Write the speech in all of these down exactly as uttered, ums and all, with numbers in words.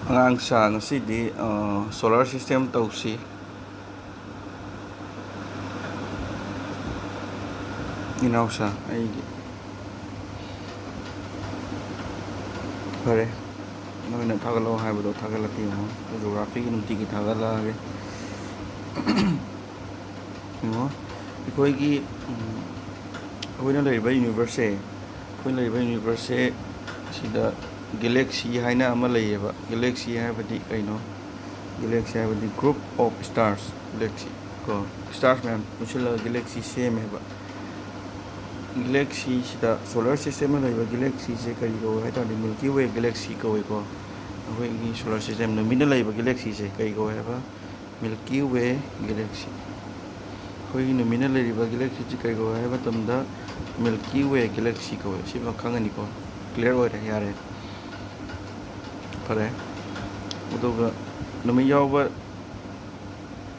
ꯑꯉꯥꯡꯁꯥ, ꯉꯁꯤꯗꯤ solar system ꯇꯧꯁꯤ꯫ ꯏꯅꯥꯎꯁꯥ ꯑꯩꯒꯤ꯫ ꯐꯔꯦ, ꯅꯣꯏꯅ ꯊꯥꯒꯠꯂꯛꯑꯣ ꯍꯥꯏꯕꯗꯣ ꯊꯥꯒꯠꯂꯛꯀꯦ꯫ ꯌꯦꯡꯉꯣ, ꯖꯣꯒ꯭ꯔꯥꯐꯤꯒꯤ ꯅꯨꯡꯇꯤꯒꯤ ꯊꯥꯒꯠꯂꯛꯑꯒꯦ꯫ ꯌꯦꯡꯉꯣ, ꯑꯩꯈꯣꯏꯒꯤ ꯑꯩꯈꯣꯏꯅ ꯂꯩꯔꯤꯕ ꯌꯨꯅꯤꯚꯔꯁꯁꯦ ꯑꯩꯈꯣꯏ ꯂꯩꯔꯤꯕ ꯌꯨꯅꯤꯚꯔꯁꯁꯦ ꯁꯤꯗ ꯒꯦꯂꯦꯛꯁꯤ ꯍꯥꯏꯅ ꯑꯃ ꯂꯩꯌꯦꯕ꯫ ꯒꯦꯂꯦꯛꯁꯤ ꯍꯥꯏꯕꯗꯤ ꯀꯩꯅꯣ? ꯒꯦꯂꯦꯛꯁꯤ ꯍꯥꯏꯕꯗꯤ group of stars, ꯒꯦꯂꯦꯛꯁꯤ ꯀꯣ, ꯁ꯭ꯇꯥꯔꯁ ꯃꯌꯥꯝ ꯄꯨꯟꯁꯤꯜꯂꯒ ꯒꯦꯂꯦꯛꯁꯤ ꯁꯦꯝꯃꯦꯕ꯫ ꯒꯦꯂꯦꯛꯁꯤꯁꯤꯗ, ꯁꯣꯂꯔ ꯁꯤꯁꯇꯦꯝꯗ ꯂꯩꯕ ꯒꯦꯂꯦꯛꯁꯤꯁꯦ ꯀꯔꯤ ꯀꯧꯋꯦ ꯍꯥꯏ ꯇꯥꯔꯗꯤ, ꯃꯤꯜꯀꯤ ꯋꯦ ꯒꯦꯂꯦꯛꯁꯤ ꯀꯧꯋꯦꯀꯣ꯫ ꯑꯩꯈꯣꯏꯒꯤ ꯁꯣꯂꯔ ꯁꯤꯁꯇꯦꯝ, ꯅꯨꯃꯤꯠꯅ ꯂꯩꯕ ꯒꯦꯂꯦꯛꯁꯤꯁꯦ ꯀꯔꯤ ꯀꯧꯋꯦ ꯍꯥꯏꯕ? ꯃꯤꯜꯀꯤ ꯋꯦ ꯒꯦꯂꯦꯛꯁꯤ꯫ ꯑꯩꯈꯣꯏꯒꯤ ꯅꯨꯃꯤꯠꯅ ꯂꯩꯔꯤꯕ ꯒꯦꯂꯦꯛꯁꯤꯁꯤ ꯀꯔꯤ ꯀꯧꯋꯦ ꯍꯥꯏꯕ ꯃꯇꯝꯗ, ꯃꯤꯜꯀꯤ ꯋꯦ ꯒꯦꯂꯦꯛꯁꯤ ꯀꯧꯋꯦ꯫ ꯁꯤꯃ ꯈꯪꯉꯅꯤꯀꯣ꯫ ꯀ꯭ꯂꯤꯌꯥꯔ ꯑꯣꯏꯔꯦ, ꯌꯥꯔꯦ꯫ ꯐꯔꯦ꯫ ꯑꯗꯨꯒ ꯅꯨꯃꯤꯠ ꯌꯥꯎꯕ,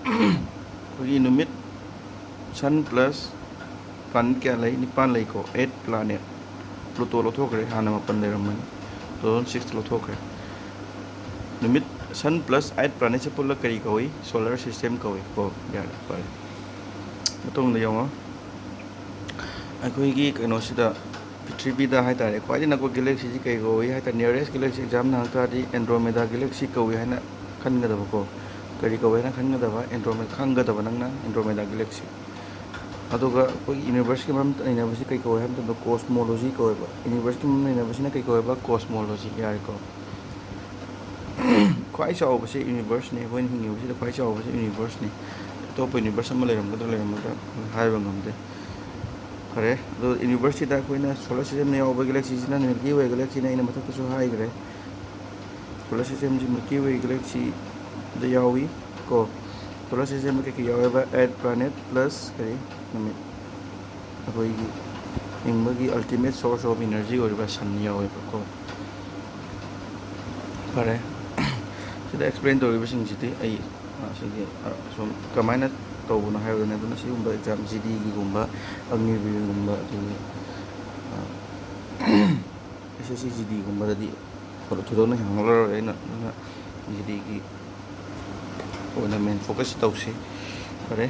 ꯑꯩꯈꯣꯏꯒꯤ ꯅꯨꯃꯤꯠ, ꯁꯟ ꯄ꯭ꯂꯁ ꯄ꯭ꯂꯥꯅꯦꯠ ꯀꯌꯥ ꯂꯩ? ꯅꯤꯄꯥꯟ ꯂꯩꯀꯣ꯫ Eight planet. ꯄ꯭ꯂꯨꯇꯣ ꯂꯧꯊꯣꯛꯈ꯭ꯔꯦ, ꯍꯥꯟꯅ ꯃꯥꯄꯟ ꯂꯩꯔꯝꯕꯅꯤ, ꯇꯨ ꯊꯥꯎꯖꯟ ꯁꯤꯛꯁꯇ ꯂꯧꯊꯣꯛꯈ꯭ꯔꯦ꯫ ꯅꯨꯃꯤꯠ, ꯁꯟ ꯄ꯭ꯂꯁ ꯑꯩꯠ ꯄ꯭ꯂꯥꯅꯦꯠꯁꯦ ꯄꯨꯜꯂ ꯀꯔꯤ ꯀꯧꯏ? ꯁꯣꯂꯔ ꯁꯤꯁꯇꯦꯝ ꯀꯧꯏ ꯀꯣ꯫ ꯌꯥꯔꯦ, ꯐꯔꯦ꯫ ꯃꯇꯨꯡꯗ ꯌꯦꯡꯉꯣ, ꯑꯩꯈꯣꯏꯒꯤ ꯀꯩꯅꯣꯁꯤꯗ, ꯄ꯭ꯔꯤꯊꯤꯕꯤꯗ ꯍꯥꯏ ꯇꯥꯔꯦ, ꯈ꯭ꯋꯥꯏꯗꯒꯤ ꯅꯛꯄ ꯒꯦꯂꯦꯛꯁꯤꯁꯤ ꯀꯩ ꯀꯧꯏ ꯍꯥꯏ ꯇꯥꯔꯦ, nearest galaxy example ꯍꯪꯉꯛ ꯇꯥꯔꯗꯤ ꯑꯦꯟꯗ꯭ꯔꯣꯃꯦꯗꯥ ꯒꯦꯂꯦꯛꯁꯤ ꯀꯧꯏ ꯍꯥꯏꯅ ꯈꯟꯒꯗꯕꯀꯣ꯫ ꯀꯔꯤ ꯀꯧꯏ ꯍꯥꯏꯅ ꯈꯟꯒꯗꯕ? ꯑꯦꯟꯗ꯭ꯔꯣꯃꯦꯗꯥ, ꯈꯪꯒꯗꯕ ꯅꯪꯅ ꯑꯦꯟꯗ꯭ꯔꯣꯃꯦꯗꯥ ꯒꯦꯂꯦꯛꯁꯤ꯫ ꯑꯗꯨꯒ ꯑꯩꯈꯣꯏꯒꯤ ꯌꯨꯅꯤꯚꯔꯁꯀꯤ ꯃꯔꯝ ꯅꯩꯅꯕꯁꯤ ꯀꯩ ꯀꯧꯏ ꯍꯥꯏꯕ ꯃꯇꯝꯗ ꯀꯣꯁꯃꯣꯂꯣꯖꯤ ꯀꯧꯋꯦꯕ꯫ ꯌꯨꯅꯤꯚꯔꯁꯀꯤ ꯃꯔꯝ ꯅꯩꯅꯕꯁꯤꯅ ꯀꯩ ꯀꯧꯋꯦꯕ? ꯀꯣꯁꯃꯣꯂꯣꯖꯤ꯫ ꯌꯥꯔꯦꯀꯣ꯫ ꯈ꯭ꯋꯥꯏ ꯆꯥꯎꯕꯁꯦ ꯌꯨꯅꯤꯚꯔꯁꯅꯤ, ꯑꯩꯈꯣꯏꯅ ꯍꯤꯡꯉꯤꯕꯁꯤꯗ ꯈ꯭ꯋꯥꯏ ꯆꯥꯎꯕꯁꯦ ꯌꯨꯅꯤꯚꯔꯁꯅꯤ꯫ ꯑꯇꯣꯞꯄ ꯌꯨꯅꯤꯚꯔꯁ ꯑꯃ ꯂꯩꯔꯝꯒꯗ꯭ꯔꯥ ꯂꯩꯔꯝꯃꯣꯏꯗ꯭ꯔꯥ ꯍꯥꯏꯕ ꯉꯝꯗꯦ꯫ ꯐꯔꯦ, ꯑꯗꯣ ꯌꯨꯅꯤꯚꯔꯁꯁꯤꯗ ꯑꯩꯈꯣꯏꯅ ꯁꯣꯂꯔ ꯁꯤꯁꯇꯦꯝꯗ ꯌꯥꯎꯕ ꯒꯦꯂꯦꯛꯁꯤꯁꯤꯅ ꯃꯤꯜꯀꯤ ꯋꯦ ꯒꯦꯂꯦꯛꯁꯤꯅꯤ, ꯑꯩꯅ ꯃꯊꯛꯇꯁꯨ ꯍꯥꯏꯈ꯭ꯔꯦ꯫ ꯁꯣꯂꯔ ꯁꯤꯁꯇꯦꯝꯁꯤ ꯃꯤꯜꯀꯤ ꯋꯦ ꯒꯦꯂꯦꯛꯁꯤꯗ ꯌꯥꯎꯏ ꯀꯣ꯫ ꯁꯣꯂꯔ ꯁꯤꯁꯇꯦꯝꯗ ꯀꯩꯀꯩ ꯌꯥꯎꯋꯦꯕ? ꯑꯩꯠ ꯄ꯭ꯂꯥꯅꯦꯠ ꯄ꯭ꯂꯁ ꯀꯔꯤ? ꯅꯨꯃꯤꯠ꯫ ꯑꯩꯈꯣꯏꯒꯤ ꯍꯤꯡꯕꯒꯤ ultimate source of energy ꯑꯣꯏꯔꯤꯕ ꯁꯟ ꯌꯥꯎꯋꯦꯕꯀꯣ꯫ ꯐꯔꯦ, ꯁꯤꯗ ꯑꯦꯛꯁꯄ꯭ꯂꯦꯟ ꯇꯧꯔꯤꯕꯁꯤꯡꯁꯤꯗꯤ ꯑꯩ, ꯑ, ꯁꯤꯒꯤ, ꯑ, ꯁꯨꯝ ꯀꯃꯥꯏꯅ ꯇꯧꯕꯅꯣ ꯍꯥꯏꯕꯗꯨꯅꯦ꯫ ꯑꯗꯨꯅ ꯁꯤꯒꯨꯝꯕ ꯑꯦꯛꯖꯥꯝ, ꯖꯤ ꯗꯤꯒꯤꯒꯨꯝꯕ, ꯑꯒꯅꯤꯕꯤꯔꯒꯨꯝꯕ, ꯑꯗꯒꯤ, ꯑ, ꯑꯦꯁ ꯑꯦꯁ ꯁꯤ ꯖꯤ ꯗꯤꯒꯨꯝꯕꯗꯗꯤ ꯊꯣꯏꯗꯣꯛꯅ ꯍꯪꯂꯔꯣꯏ ꯑꯩꯅ, ꯑꯗꯨꯅ ꯖꯤꯗꯤꯒꯤ ꯑꯣꯏꯅ ꯃꯦꯟ ꯐꯣꯀꯁ ꯇꯧꯁꯤ꯫ ꯐꯔꯦ,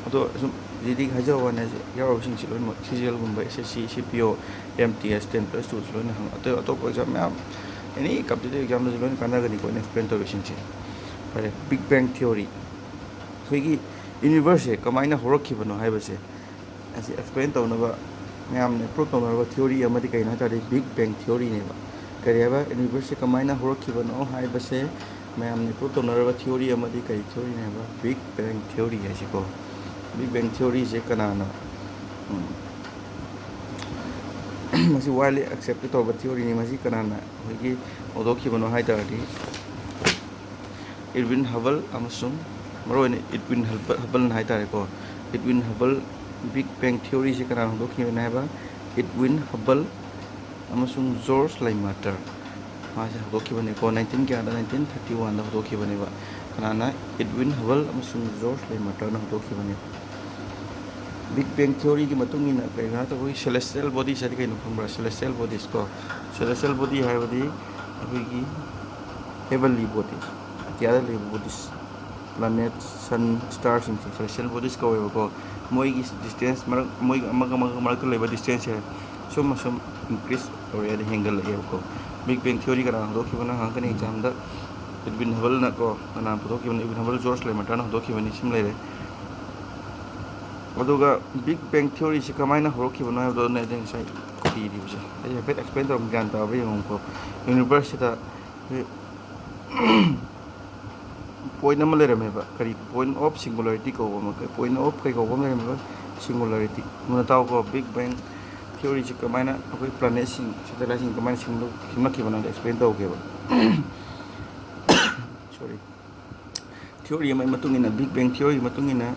ꯑꯗꯣ ꯁꯨꯝ ꯖꯤꯗꯤꯒꯤ ꯍꯥꯏꯖꯕ ꯋꯥꯅꯤ, ꯌꯥꯎꯔꯤꯕꯁꯤꯡꯁꯤ ꯂꯣꯏꯅꯃꯛ ꯁꯤ ꯖꯤ ꯑꯦꯜꯒꯨꯝꯕ, ꯑꯦꯁ ꯑꯦꯁ ꯁꯤ, ꯁꯤ ꯄꯤ ꯑꯣ, ꯑꯦꯝ ꯇꯤ ꯑꯦꯁ, ꯇꯦꯟ ꯄ꯭ꯂꯁ ꯇꯨꯁꯨ ꯂꯣꯏꯅ ꯍꯪ, ꯑꯇꯩ ꯑꯇꯣꯞꯄ ꯑꯦꯛꯖꯥꯝ ꯃꯌꯥꯝ, ꯑꯦꯅꯤ ꯀꯝꯄꯤꯇꯤꯇꯤꯚ ꯑꯦꯛꯖꯥꯝꯗꯁꯨ ꯂꯣꯏꯅ ꯀꯥꯟꯅꯒꯅꯤꯀꯣ ꯑꯩꯅ ꯑꯦꯛꯁꯄ꯭ꯂꯦꯟ ꯇꯧꯔꯤꯁꯤꯡꯁꯦ꯫ ꯐꯔꯦ, ꯕꯤꯛ ꯕꯦꯡ ꯊꯤꯑꯣꯔꯤ, ꯑꯩꯈꯣꯏꯒꯤ ꯌꯨꯅꯤꯚꯔꯁꯁꯦ ꯀꯃꯥꯏꯅ ꯍꯧꯔꯛꯈꯤꯕꯅꯣ ꯍꯥꯏꯕꯁꯦ ꯑꯁꯤ ꯑꯦꯛꯁꯄ꯭ꯂꯦꯟ ꯇꯧꯅꯕ, ꯃꯌꯥꯝꯅ ꯄ꯭ꯔꯨꯞ ꯇꯧꯅꯔꯕ ꯊꯤꯑꯣꯔꯤ ꯑꯃꯗꯤ ꯀꯩꯅꯣ ꯍꯥꯏ ꯇꯥꯔꯗꯤ ꯕꯤꯛ ꯕꯦꯡ ꯊꯤꯑꯣꯔꯤꯅꯦꯕ꯫ ꯀꯔꯤ ꯍꯥꯏꯕ? ꯌꯨꯅꯤꯚꯔꯁꯁꯦ ꯀꯃꯥꯏꯅ ꯍꯧꯔꯛꯈꯤꯕꯅꯣ ꯍꯥꯏꯕꯁꯦ ꯃꯌꯥꯝꯅ ꯄ꯭ꯔꯨꯞ ꯇꯧꯅꯔꯕ ꯊꯤꯑꯣꯔꯤ ꯑꯃꯗꯤ ꯀꯔꯤ ꯊꯤꯑꯣꯔꯤꯅꯦ ꯍꯥꯏꯕ? ꯕꯤꯛ ꯕꯦꯡ ꯊꯤꯑꯣꯔꯤ ꯍꯥꯏꯁꯤꯀꯣ꯫ ꯕꯤꯛ ꯕꯦꯡ ꯊꯤꯑꯣꯔꯤꯁꯦ ꯀꯅꯥꯅ, ꯎꯝ, ꯃꯁꯤ ꯋꯥꯏꯂꯤ ꯑꯦꯛꯁꯦꯞꯇꯦꯠ ꯇꯧꯔꯕ ꯊꯤꯑꯣꯔꯤꯅꯤ꯫ ꯃꯁꯤ ꯀꯅꯥꯅ ꯑꯩꯈꯣꯏꯒꯤ ꯍꯧꯗꯣꯛꯈꯤꯕꯅꯣ ꯍꯥꯏ ꯇꯥꯔꯗꯤ, ꯏꯔꯋꯤꯟ ꯍꯕꯜ ꯑꯃꯁꯨꯡ, ꯃꯔꯨꯑꯣꯏꯅ ꯏꯗꯋꯤꯟ ꯍꯕꯜ, ꯍꯕꯜꯅ ꯍꯥꯏ ꯇꯥꯔꯦꯀꯣ꯫ ꯏꯗꯋꯤꯟ ꯍꯕꯜ, ꯕꯤꯛ ꯕꯦꯡ ꯊꯤꯑꯣꯔꯤꯁꯦ ꯀꯅꯥꯅ ꯍꯧꯗꯣꯛꯈꯤꯕꯅꯣ ꯍꯥꯏꯕ? ꯏꯗꯋꯤꯟ ꯍꯕꯜ ꯑꯃꯁꯨꯡ ꯖꯣꯔꯖ ꯂꯩꯃꯥꯇꯔ, ꯃꯥꯁꯦ ꯍꯧꯗꯣꯛꯈꯤꯕꯅꯤꯀꯣ꯫ ꯅꯥꯏꯟꯇꯤꯟ ꯀꯌꯥꯗ? ꯅꯥꯏꯟꯇꯤꯟ ꯊꯥꯔꯇꯤ ꯋꯥꯟꯗ ꯍꯧꯗꯣꯛꯈꯤꯕꯅꯦꯕ꯫ ꯀꯅꯥꯅ? ꯏꯗꯋꯤꯟ ꯍꯕꯜ ꯑꯃꯁꯨꯡ ꯖꯣꯔꯖ ꯂꯩꯃꯥꯇꯔꯅ ꯍꯧꯗꯣꯛꯈꯤꯕꯅꯦ꯫ ꯕꯤꯛ ꯕꯦꯡ ꯊꯤꯑꯣꯔꯤꯒꯤ ꯃꯇꯨꯡ ꯏꯟꯅ ꯀꯩꯅꯣ ꯍꯥꯏ ꯇꯥꯔꯗꯤ, ꯑꯩꯈꯣꯏꯒꯤ ꯁꯦꯂꯦꯁꯇꯤꯌꯦꯜ ꯕꯣꯗꯤꯁ ꯍꯥꯏꯗꯤ ꯀꯩꯅꯣ ꯈꯪꯕ꯭ꯔꯥ? ꯁꯦꯂꯦꯁꯇꯤꯌꯦꯜ ꯕꯣꯗꯤꯁ ꯀꯣ, ꯁꯦꯂꯦꯁꯇꯤꯌꯦꯜ ꯕꯣꯗꯤ ꯍꯥꯏꯕꯗꯤ ꯑꯩꯈꯣꯏꯒꯤ ꯍꯦꯕꯟꯂꯤ ꯕꯣꯗꯤꯁ, ꯑꯇꯤꯌꯥꯗ ꯂꯩꯕ ꯕꯣꯗꯤꯁ, ꯄ꯭ꯂꯥꯅꯦꯠ, ꯁꯟ, ꯁ꯭ꯇꯥꯔꯁꯤꯡꯁꯦ ꯁꯦꯂꯦꯁꯇꯤꯌꯦꯜ ꯕꯣꯗꯤꯁ ꯀꯧꯋꯦꯕꯀꯣ꯫ ꯃꯣꯏꯒꯤ ꯗꯤꯁꯇꯦꯟꯁ ꯃꯔꯛ, ꯃꯣꯏꯒ ꯑꯃꯒ ꯑꯃꯒ ꯃꯔꯛꯇ ꯂꯩꯕ ꯗꯤꯁꯇꯦꯟꯁꯁꯦ ꯁꯨꯝ ꯑꯁꯨꯝ ꯏꯟꯀ꯭ꯔꯤꯁ ꯇꯧꯔꯛꯑꯦ, ꯍꯥꯏꯗꯤ ꯍꯦꯟꯒꯠꯂꯛꯑꯦꯕꯀꯣ꯫ ꯕꯤꯛ ꯕꯦꯡ ꯊꯤꯑꯣꯔꯤ ꯀꯅꯥꯅ ꯍꯧꯗꯣꯛꯈꯤꯕꯅꯣ ꯍꯪꯉꯛꯀꯅꯤ ꯑꯦꯛꯖꯥꯝꯗ꯫ ꯏꯗꯋꯤꯟ ꯍꯕꯜꯅꯀꯣ꯫ ꯀꯅꯥꯅ ꯄꯨꯊꯣꯛꯈꯤꯕꯅꯣ? ꯏꯗꯋꯤꯟ ꯍꯕꯜ, ꯖꯣꯔꯖ ꯂꯦꯃꯥꯇꯔꯅ ꯍꯧꯗꯣꯛꯈꯤꯕꯅꯤ꯫ ꯁꯤꯃ ꯂꯩꯔꯦ꯫ ꯑꯗꯨꯒ ꯕꯤꯛ ꯕꯦꯡ ꯊꯤꯑꯣꯔꯤꯁꯤ ꯀꯃꯥꯏꯅ ꯍꯧꯔꯛꯈꯤꯕꯅꯣ ꯍꯥꯏꯕꯗꯣ ꯑꯩꯅ ꯉꯁꯥꯏ ꯏꯔꯤꯕꯁꯦ ꯑꯩ ꯍꯥꯏꯐꯦꯠ ꯑꯦꯛꯁꯄ꯭ꯂꯦꯟ ꯇꯧꯔꯝ, ꯒ꯭ꯌꯥꯟ ꯇꯥꯕ ꯌꯦꯡꯉꯨꯀꯣ꯫ ꯌꯨꯅꯤꯚꯔꯁꯁꯤꯗ ꯄꯣꯏꯟ ꯑꯃ ꯂꯩꯔꯝꯃꯦꯕ꯫ ꯀꯔꯤ? ꯄꯣꯏꯟ ꯑꯣꯐ ꯁꯤꯡꯒꯨꯂꯔꯤꯇꯤ ꯀꯧꯕ ꯑꯃ, ꯄꯣꯏꯟ ꯑꯣꯐ ꯀꯩ ꯀꯧꯕ ꯑꯃ ꯂꯩꯔꯝꯃꯦꯕ? ꯁꯤꯡꯒꯨꯂꯔꯤꯇꯤ꯫ ꯃꯨꯟꯅ ꯇꯥꯎꯀꯣ, ꯕꯤꯛ ꯕꯦꯡ ꯊꯤꯑꯣꯔꯤꯁꯤ ꯀꯃꯥꯏꯅ ꯑꯩꯈꯣꯏ ꯄ꯭ꯂꯥꯅꯦꯠꯁꯤꯡ, ꯁꯦꯇꯦꯂꯥꯏꯠꯁꯤꯡ ꯀꯃꯥꯏꯅ ꯁꯦꯝꯗꯣꯛ-, ꯁꯦꯝꯂꯛꯈꯤꯕꯅꯣ ꯍꯥꯏꯗꯣ ꯑꯦꯛꯁꯄ꯭ꯂꯦꯟ ꯇꯧꯒꯦꯕ꯫ ꯁꯣꯔꯤ꯫ ꯊꯤꯑꯣꯔꯤ ꯑꯃꯒꯤ ꯃꯇꯨꯡ ꯏꯟꯅ, ꯕꯤꯛ ꯕꯦꯡ ꯊꯤꯑꯣꯔꯤꯒꯤ ꯃꯇꯨꯡ ꯏꯟꯅ,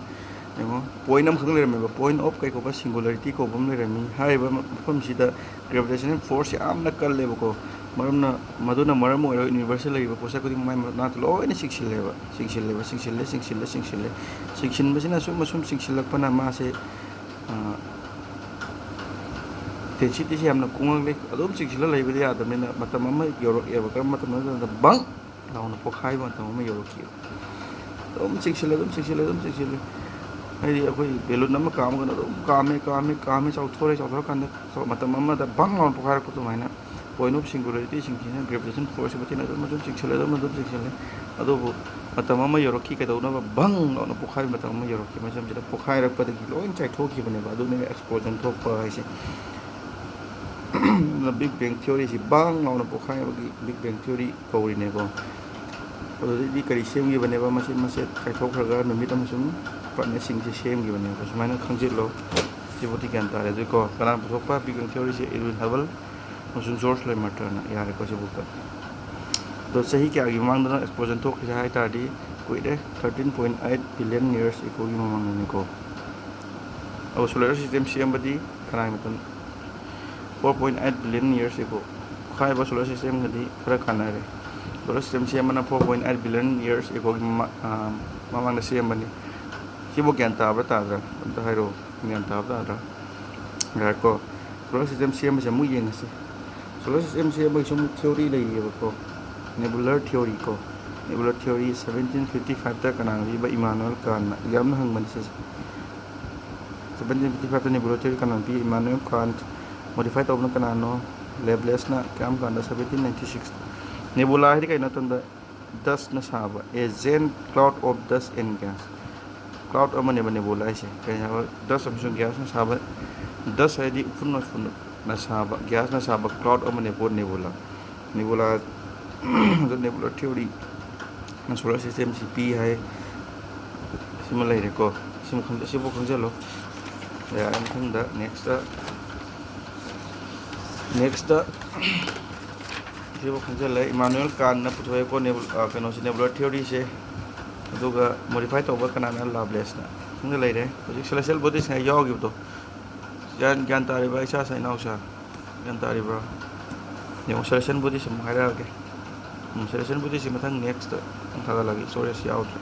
ꯌꯦꯡꯉꯣ, ꯄꯣꯏꯟ ꯑꯃꯈꯛ ꯂꯩꯔꯝꯃꯦꯕ, ꯄꯣꯏꯟ ꯑꯣꯐ ꯀꯩ ꯀꯧꯕ? ꯁꯤꯡꯒꯨꯂꯔꯤꯇꯤ ꯀꯧꯕ ꯑꯃ ꯂꯩꯔꯝꯃꯤ꯫ ꯍꯥꯏꯔꯤꯕ ꯃꯐꯝꯁꯤꯗ ꯒ꯭ꯔꯦꯚꯤꯇꯦꯁꯅꯦꯜ ꯐꯣꯔꯁ ꯌꯥꯝꯅ ꯀꯜꯂꯦꯕꯀꯣ꯫ ꯃꯔꯝꯅ, ꯃꯗꯨꯅ ꯃꯔꯝ ꯑꯣꯏꯔꯒ ꯌꯨꯅꯤꯚꯔꯁꯇ ꯂꯩꯔꯤꯕ ꯄꯣꯠꯁꯛ ꯈꯨꯗꯤꯡꯃꯛ ꯃꯥꯏ ꯃꯅꯥꯛꯇ ꯂꯣꯏꯅ ꯆꯤꯡꯁꯤꯜꯂꯦꯕ, ꯆꯤꯡꯁꯤꯜꯂꯦꯕ, ꯆꯤꯡꯁꯤꯜꯂꯦ, ꯆꯤꯡꯁꯤꯜꯂꯦ, ꯆꯤꯡꯁꯤꯜꯂꯦ꯫ ꯆꯤꯡꯁꯤꯟꯕꯁꯤꯅ ꯑꯁꯨꯝ ꯑꯁꯨꯝ ꯆꯤꯡꯁꯤꯜꯂꯛꯄꯅ ꯃꯥꯁꯦ, ꯑ, ꯏꯟꯇꯦꯟꯁꯤꯇꯤꯁꯦ ꯌꯥꯝꯅ ꯀꯨꯡꯉꯛꯂꯦ꯫ ꯑꯗꯨꯝ ꯆꯤꯡꯁꯤꯜꯂ ꯂꯩꯕꯗꯤ ꯌꯥꯗꯕꯅꯤꯅ ꯃꯇꯝ ꯑꯃ ꯌꯧꯔꯛꯑꯦꯕ꯫ ꯀꯔꯝꯕ ꯃꯇꯝꯗ? ꯕꯪ ꯂꯥꯎꯅ ꯄꯣꯛꯈꯥꯏꯕ ꯃꯇꯝ ꯑꯃ ꯌꯧꯔꯛꯈꯤꯕ꯫ ꯑꯗꯨꯝ ꯆꯤꯡꯁꯤꯜꯂꯦ, ꯑꯗꯨꯝ ꯆꯤꯡꯁꯤꯜꯂꯦ, ꯑꯗꯨꯝ ꯆꯤꯡꯁꯤꯜꯂꯦ꯫ ꯍꯥꯏꯗꯤ ꯑꯩꯈꯣꯏ ꯕꯦꯂꯨꯟ ꯑꯃ ꯀꯥꯝꯃꯒꯅ ꯑꯗꯨꯝ ꯀꯥꯝꯃꯦ, ꯀꯥꯝꯃꯦ, ꯀꯥꯝꯃꯦ, ꯆꯥꯎꯊꯣꯔꯛꯑꯦ, ꯆꯥꯎꯊꯣꯔꯛꯀꯥꯟꯗ ꯃꯇꯝ ꯑꯃꯗ ꯕꯪ ꯂꯥꯎꯅ ꯄꯣꯛꯈꯥꯏꯔꯛꯄ ꯑꯗꯨꯃꯥꯏꯅ point of singularityꯁꯤꯡꯁꯤꯅ gravitation forceꯀꯤ ꯃꯇꯨꯡ ꯏꯟꯅ ꯑꯗꯨꯝ, ꯑꯗꯨꯝ ꯆꯤꯡꯁꯤꯜꯂꯦ, ꯑꯗꯨꯝ, ꯑꯗꯨꯝ ꯆꯤꯡꯁꯤꯜꯂꯦ꯫ ꯑꯗꯨꯕꯨ ꯃꯇꯝ ꯑꯃ ꯌꯧꯔꯛꯈꯤ, ꯀꯩꯗꯧꯅꯕ? ꯕꯪ ꯂꯥꯎꯅ ꯄꯣꯛꯈꯥꯏꯕ ꯃꯇꯝ ꯑꯃ ꯌꯧꯔꯛꯈꯤ꯫ ꯃꯇꯝꯁꯤꯗ ꯄꯣꯛꯈꯥꯏꯔꯛꯄꯗꯒꯤ ꯂꯣꯏ ꯆꯥꯏꯊꯣꯛꯈꯤꯕꯅꯦꯕ꯫ ꯑꯗꯨꯅꯦ explosion ꯊꯣꯛꯄ ꯍꯥꯏꯁꯦ꯫ ꯑꯗꯨꯅ Big Bang Theoryꯁꯤ ꯕꯪ ꯂꯥꯎꯅ ꯄꯣꯛꯈꯥꯏꯕꯒꯤ Big Bang Theory ꯀꯧꯔꯤꯅꯦꯀꯣ꯫ ꯑꯗꯨꯗꯩꯗꯤ ꯀꯔꯤ ꯁꯦꯝꯈꯤꯕꯅꯦꯕ? ꯃꯆꯦꯠ ꯃꯆꯦꯠ ꯀꯥꯏꯊꯣꯛꯈ꯭ꯔꯒ ꯅꯨꯃꯤꯠ ꯑꯃꯁꯨꯡ planetꯁꯤꯡꯁꯦ ꯁꯦꯝꯈꯤꯕꯅꯦꯕ꯫ ꯁꯨꯃꯥꯏꯅ ꯈꯪꯖꯤꯜꯂꯣ꯫ ꯁꯤꯐꯥꯎꯗꯤ ꯒ꯭ꯌꯥꯟ ꯇꯥꯔꯦ꯫ ꯑꯗꯨꯀꯣ, ꯀꯅꯥꯅ ꯄꯨꯊꯣꯛꯄ? Big Bang Theoryꯁꯦ Edwin Hubble ꯑꯃꯁꯨꯡ George Lemaitrena꯫ ꯌꯥꯔꯦꯀꯣ ꯁꯤꯐꯥꯎꯗ꯫ ꯑꯗꯣ ꯆꯍꯤ ꯀꯌꯥꯒꯤ ꯃꯃꯥꯡꯗꯅ explosion ꯊꯣꯛꯈ꯭ꯔꯤꯁꯦ ꯍꯥꯏ ꯇꯥꯔꯗꯤ, ꯀꯨꯏꯔꯦ, thirteen point eight billion years agoꯒꯤ ꯃꯃꯥꯡꯗꯅꯤꯀꯣ꯫ ꯑꯗꯣ solar system ꯁꯦꯝꯕꯗꯤ ꯀꯅꯥꯒꯤ ꯃꯇꯝ? Four point eight billion years ago꯫ ꯍꯥꯏꯔꯤꯕ solar systemꯒꯗꯤ ꯈꯔ ꯀꯥꯟꯅꯔꯦ꯫ Solar system ꯁꯦꯝꯕꯅ four point eight billion years agoꯒꯤ ꯃꯃꯥ-, ꯑꯥ, ꯃꯃꯥꯡꯗ ꯁꯦꯝꯕꯅꯤ꯫ ꯁꯤꯕꯨ ꯒ꯭ꯌꯥꯟ ꯇꯥꯕ꯭ꯔꯥ ꯇꯥꯗ꯭ꯔꯥ? ꯑꯝꯇ ꯍꯥꯏꯔꯛꯑꯣ꯫ ꯒ꯭ꯌꯥꯟ ꯇꯥꯕ꯭ꯔꯥ ꯇꯥꯗ꯭ꯔꯥ? ꯉꯥꯏꯈꯣ꯫ Solar system ꯁꯦꯝꯕꯁꯦ ꯑꯃꯨꯛ ꯌꯦꯡꯉꯁꯤ꯫ Solar system ꯁꯦꯝꯕꯒꯤꯁꯨ ꯑꯃꯨꯛ theory ꯂꯩꯌꯦꯕꯀꯣ꯫ Nebular theory ꯀꯣ꯫ Nebular theory seventeen fifty fiveꯇ ꯀꯅꯥꯅ ꯄꯤꯕ? Immanuel Kantꯅ꯫ Examꯅ ꯍꯪꯕꯅꯤ ꯁꯤꯁꯦ꯫ Seventeen fifty fiveꯇ Nebular theory ꯀꯅꯥꯅ ꯄꯤ? Immanuel Kant꯫ Modify ꯇꯧꯕꯅ ꯀꯅꯥꯅꯣ? Laplaceꯅ꯫ ꯀꯔꯝ ꯀꯥꯟꯗ? Seventeen ninety six꯫ Nebula ꯍꯥꯏꯗꯤ ꯀꯩꯅꯣ ꯃꯇꯝꯗ dustꯅ ꯁꯥꯕ, a giant cloud of dust and gas꯫ Cloud ꯑꯃꯅꯦꯕ nebula ꯍꯥꯏꯁꯦ꯫ ꯀꯩ ꯍꯥꯏꯕ? Dust ꯑꯃꯁꯨꯡ gasꯅ ꯁꯥꯕ, dust ꯍꯥꯏꯗꯤ ꯎꯐꯨꯟ ꯋꯥꯏꯐꯨꯟꯅ ꯁꯥꯕ, gasꯅ ꯁꯥꯕ cloud ꯑꯃꯅꯦꯀꯣ nebula꯫ Nebula, ꯑꯗꯨ nebular theory solar systemꯁꯤ ꯄꯤ ꯍꯥꯏ꯫ ꯁꯤꯃ ꯂꯩꯔꯦꯀꯣ꯫ ꯁꯤꯃ ꯈꯪ-, ꯁꯤꯐꯥꯎ ꯈꯪꯖꯜꯂꯣ꯫ ꯌꯥꯔꯦ, ꯃꯊꯪꯗ next, next ꯁꯤꯐꯥꯎ ꯈꯪꯖꯜꯂꯦ꯫ Immanuel Kantꯅ ꯄꯨꯊꯣꯛꯑꯦꯀꯣ nebul-, ꯑ, ꯀꯩꯅꯣꯁꯦ, nebular theoryꯁꯦ꯫ ꯑꯗꯨꯒ modify ꯇꯧꯕ ꯀꯅꯥꯅ? Laplaceꯅ꯫ ꯈꯪꯖ ꯂꯩꯔꯦ꯫ ꯍꯧꯖꯤꯛ celestial bodiesꯉꯩ ꯌꯥꯎꯈꯤꯕꯗꯣ꯫ ꯒ꯭ꯌꯥꯟ, ꯒ꯭ꯌꯥꯟ ꯇꯥꯔꯤꯕ꯭ꯔꯥ, ꯏꯆꯥ ꯏꯆꯥ ꯏꯅꯥꯎꯁꯥ? ꯒ꯭ꯌꯥꯟ ꯇꯥꯔꯤꯕ꯭ꯔꯥ? ꯌꯦꯡꯉꯣ, celestial bodies ꯑꯃꯨꯛ ꯍꯥꯏꯔꯛꯑꯒꯦ꯫ ꯎꯝ, celestial bodiesꯁꯤ ꯃꯊꯪ next ꯑꯃꯨꯛ ꯊꯥꯒꯠꯂꯛꯑꯒꯦ, storage ꯌꯥꯎꯗ꯭ꯔꯦ꯫